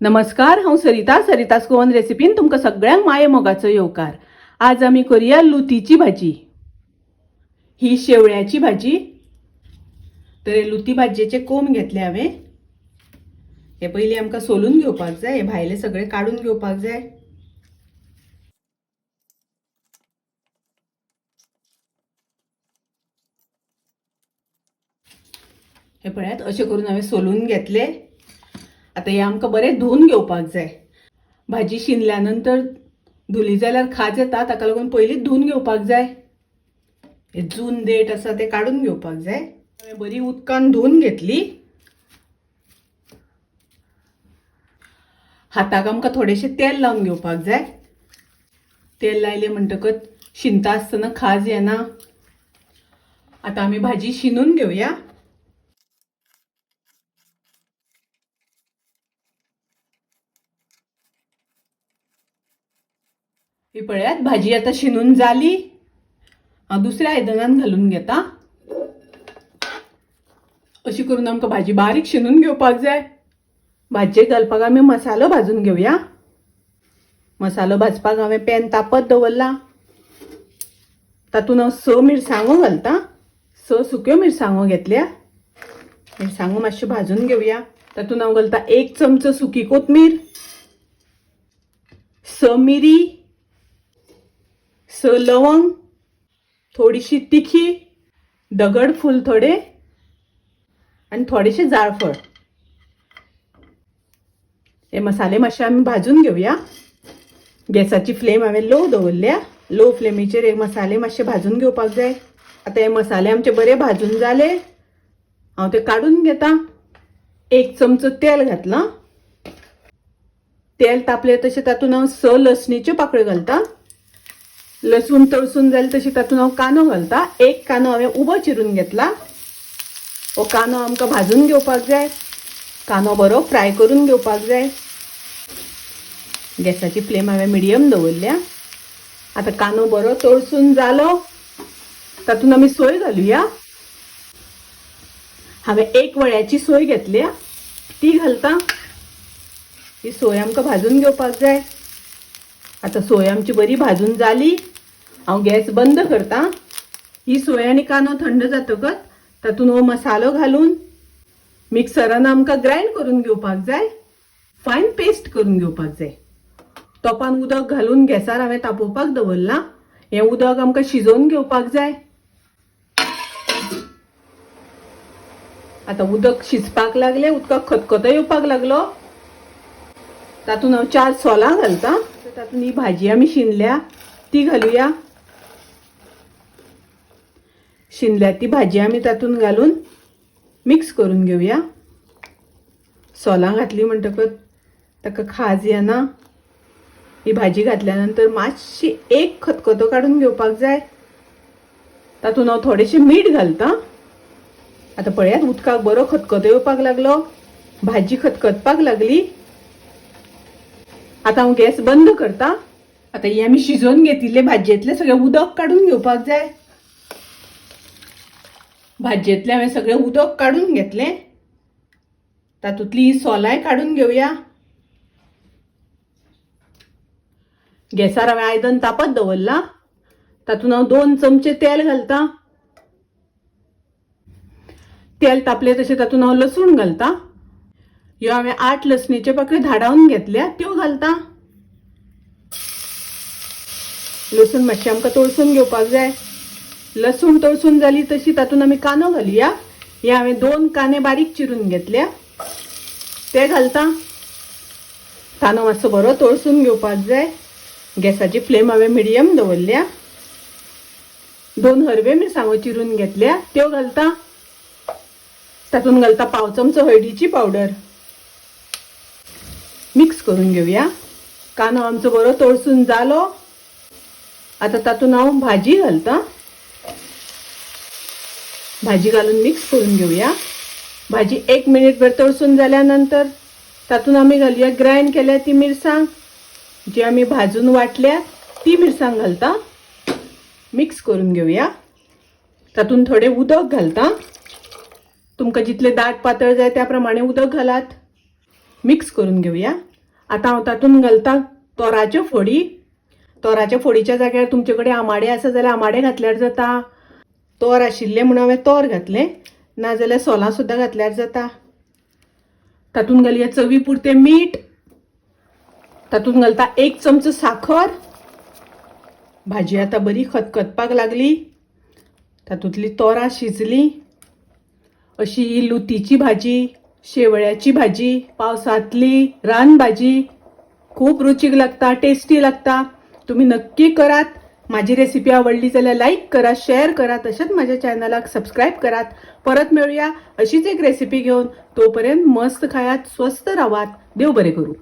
नमस्कार, हांव सरिता. सरितास गोवन रेसिपीन तुमकां सगळ्यांक माये मोगाचो येवकार. आज आमी करूया लुतीची भाजी. ही शेवळ्याची भाजी. तर हे लुती भाजयेचे कोंब घेतले हांवें. हे पयलीं आमकां सोलून घेवपाक जाय. हे भायले सगळे काडून घेवपाक जाय. हे पळयात, अशें करून हांवें सोलून घेतले. आतां हे आमकां बरें धुवन घेवपाक जाय. भाजी शिनल्या नंतर धुली जाल्यार खाज येता, ताका लागून पयलींच धुवन घेवपाक जाय. हे जून देठ आसा ते काडून घेवपाक जाय. हांवें बरी उदकान धुवन घेतली. हाताक आमकां थोडेशें तेल लावन घेवपाक जाय. तेल लायलें म्हणटकच शिनता आसतना खाज येना. आतां आमी भाजी शिनून घेवया. ही पळयात, भाजी आतां शिनून जाली. हांव दुसऱ्या आयदनान घालून घेता. अशी करून आमकां भाजी बारीक शिनून घेवपाक जाय. भाजयेक घालपाक आमी मसालो भाजून घेवया. मसालो भाजपाक हांवें पॅन तापत दवरला. तातूंत हांव 6 मिरसांगो घालता. 6 सुक्यो मिरसांगो घेतल्या. मिरसांगो मातश्यो भाजून घेवया. तातूंत हांव घालता 1 चमचो सुकी कोथमीर, 6 मिरी, 6 लवंग, थोडीशी तिखी, दगडफूल थोडे आनी थोडेशे जाळफळ. हे मसाले मातशे आमी भाजून घेवया. गॅसाची फ्लेम हांवें लो दवरल्या. लो फ्लेमीचेर हे मसाले मातशे भाजून घेवपाक जाय. आतां हे मसाले आमचे बरे भाजून जाले. हांव ते काडून घेता. 1 चमचो तेल घातलां. तेल तापलें तशें तातूंत हांव 6 लसणीच्यो पाकळ्यो घालता. लसूण तळसून जालें तशें तातूंत हांव कांदो घालता. 1 कांदो हांवें उबो चिरून घेतला. हो कांदो आमकां भाजून घेवपाक जाय. कांदो बरो फ्राय करून घेवपाक जाय. गॅसाची फ्लेम हांवें मिडियम दवरल्या. आतां कांदो बरो तळसून जालो. तातूंत आमी सोय घालुया. हांवें 1 वळ्याची सोय घेतल्या, ती घालता. ही सोय आमकां भाजून घेवपाक जाय. आतां सोय आमची बरी भाजून जाली. हांव गॅस बंद करता. ही सोय आनी कांदो थंड जातकच तातूंत हो मसालो घालून मिक्सरान आमकां ग्रायंड करून घेवपाक जाय. फायन पेस्ट करून घेवपाक जाय. तोपान उदक घालून गॅसार हांवें तापोवपाक दवरलां. हें उदक आमकां शिजोवन घेवपाक जाय. आतां उदक शिजपाक लागलें. उदकाक खतखतो येवपाक लागलो. तातूंत हांव 4 सोलां घालता. तातूंत ही भाजी आमी शिनल्या ती घालुया. शिनल्या ती भाजी आमी तातूंत घालून मिक्स करून घेवया. सोलां घातली म्हणटकच ताका खाज येना. ही भाजी घातल्या नंतर मातशी 1 खतखतो काडून घेवपाक जाय. तातूंत हांव थोडेशें मीठ घालता. आतां पळयात, उदकाक बरो खतखतो येवपाक लागलो. भाजी खतखतपाक लागली. आतां हांव गॅस बंद करता. आतां ही आमी शिजोवन घेतिल्ले भाजयेंतलें सगळें उदक काडून घेवपाक जाय. भाजयेंतलें हांवें सगळें उदक काडून घेतलें. तातूंतली ही सोलांय काडून घेवया. गॅसार हांवें आयदन तापत दवरलां. तातूंत हांव 2 चमचे तेल घालता. तेल तापलें तशें तातूंत हांव लसूण घालता. ह्यो हांवें 8 लसणीच्यो पाकळ्यो धाडावन घेतल्या, त्यो घालता. लसूण मातशें आमकां तळसून घेवपाक जाय. लसूण तळसून जाली तशी तातूंत आमी कांदो घालुया. हे हांवें 2 कांदे बारीक चिरून घेतल्या, ते घालता. कांदो मातसो बरो तळसून घेवपाक जाय. गॅसाची फ्लेम हांवें मिडियम दवरल्या. 2 हरवे मिरसांगो चिरून घेतल्या, त्यो घालता. तातूंत घालता 1/4 चमचो हळदीची पावडर. मिक्स करून घेवया. कांदो आमचो बरो तळसून जालो. आतां तातूंत हांव भाजी घालता. भाजी घालून मिक्स करून घेवया. भाजी 1 मिनिटभर तळसून जाल्या नंतर तातूंत आमी घालुया ग्रायंड केल्या ती मिरसांग, जी आमी भाजून वाटल्या ती मिरसांग घालता. मिक्स करून घेवया. तातूंत थोडें उदक घालता. तुमकां जितलें दाट पातळ जाय त्या प्रमाणे उदक घालात. मिक्स करून घेवया. आतां हांव तातूंत घालता तोराच्यो फोडी. तोराच्या फोडीच्या जाग्यार तुमचे कडेन आमाडे आसा जाल्यार आमाडे घातल्यार जाता. तोर आशिल्लें म्हणून हांवें तोर घातलें, नाजाल्यार सोलां सुद्दां घातल्यार जाता. तातूंत घालया चवी पुरतें मीठ. तातूंत घालता 1 चमचो साखर. भाजी आतां बरी खतखतपाक लागली. तातूंतली तोरां शिजली. अशी ही लुतीची भाजी, शेवळ्याची भाजी, पावसांतली रान भाजी खूब रुचीक लागता, टेस्टी लागता. तुमी नक्की करात. माझी रेसिपी आवडली जाल्यार लाईक करा, शेअर करा, तशेंच माझ्या चॅनलाक सबस्क्राईब करात. परत मेळूया अशीच एक रेसिपी घेवन. तोपर्यंत मस्त खायात, स्वस्थ रावात. देव बरें करूं.